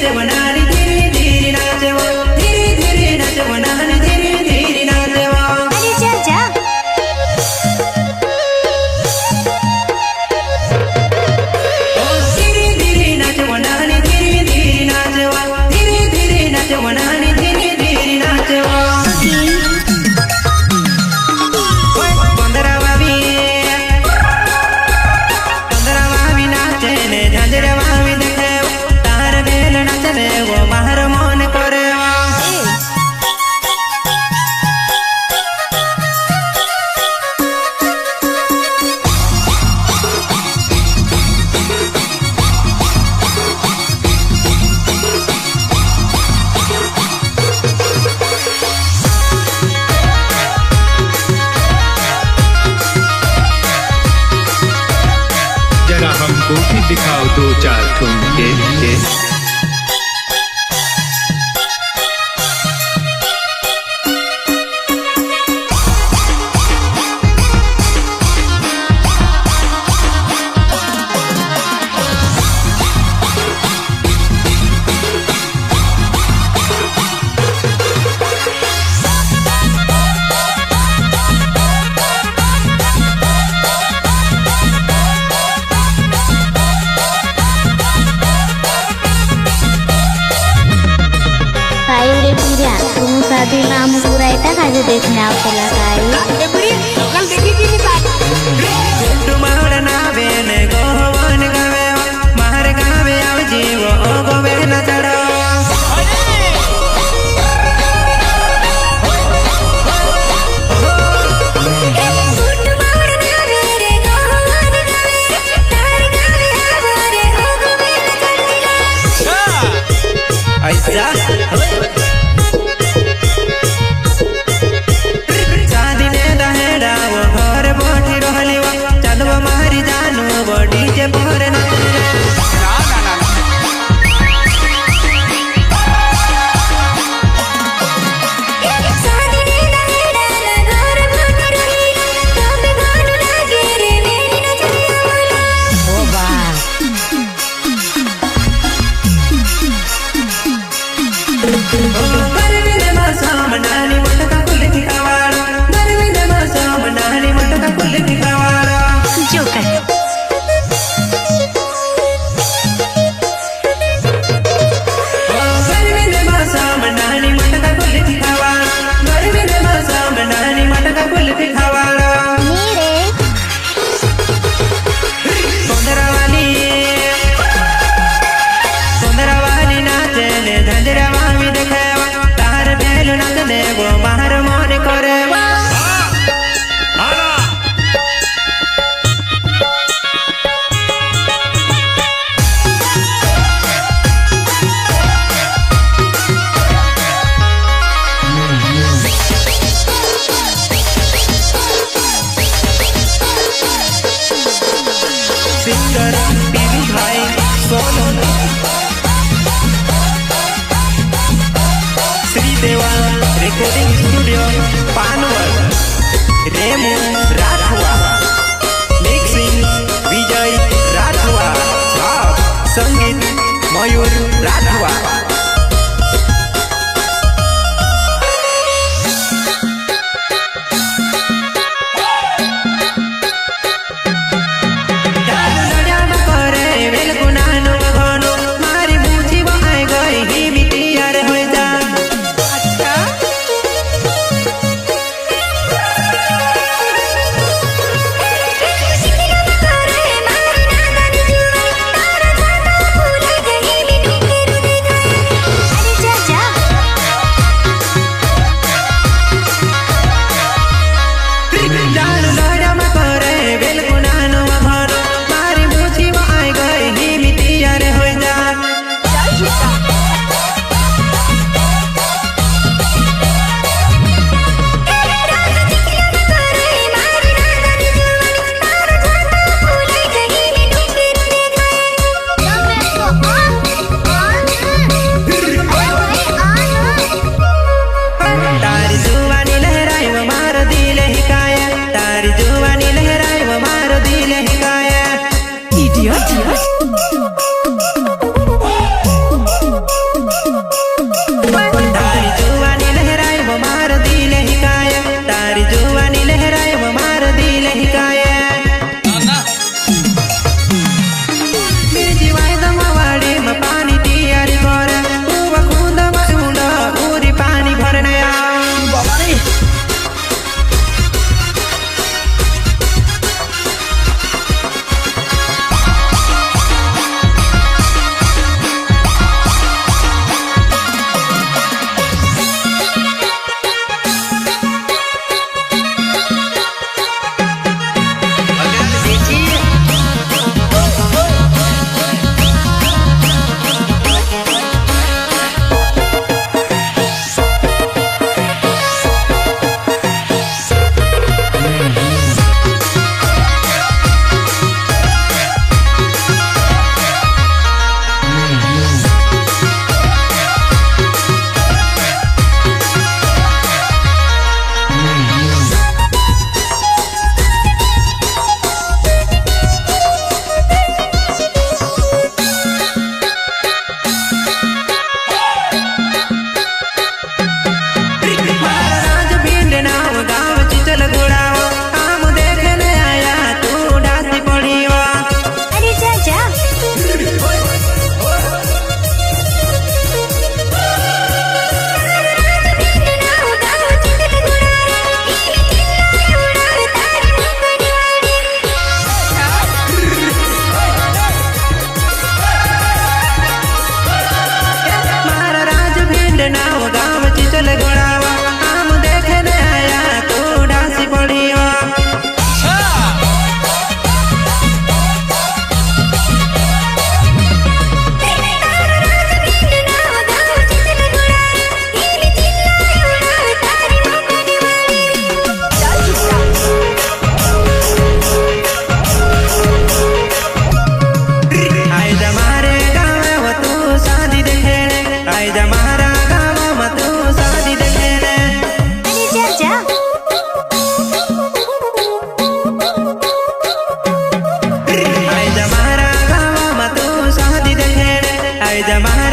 नाचवो नानी धीरे धीरे नाचवो धीरे धीरे नाचवो नानी धीरे धीरे नाचवो। अरे जा जा। धीरे धीरे नाचवो नानी धीरे धीरे नाचवो धीरे धीरे नाचवो नानी धीरे धीरे नाचवो। जरा हमको भी दिखाओ दो चार ठुमके के। काई रे पीरा तुम शादी नाम पूरा इतना काजे देखने आवतला काई। ऐसा चांदी ने दहेड़ा वो घर बोठी रहली वो चांदवा मारी जानू वो डीजे पर नाचे। जोकर। सिंगर पीवी भाई सोनू श्री देवा recording studio Panwad Remu Rathwa mixing Vijay Rathwa छाप संगीत मयूर राठवा। आई जा मारा गावा में तू शादी देखे। अरे जा जा। आई जा मारा गावा में तू शादी देखे, आई जा मारा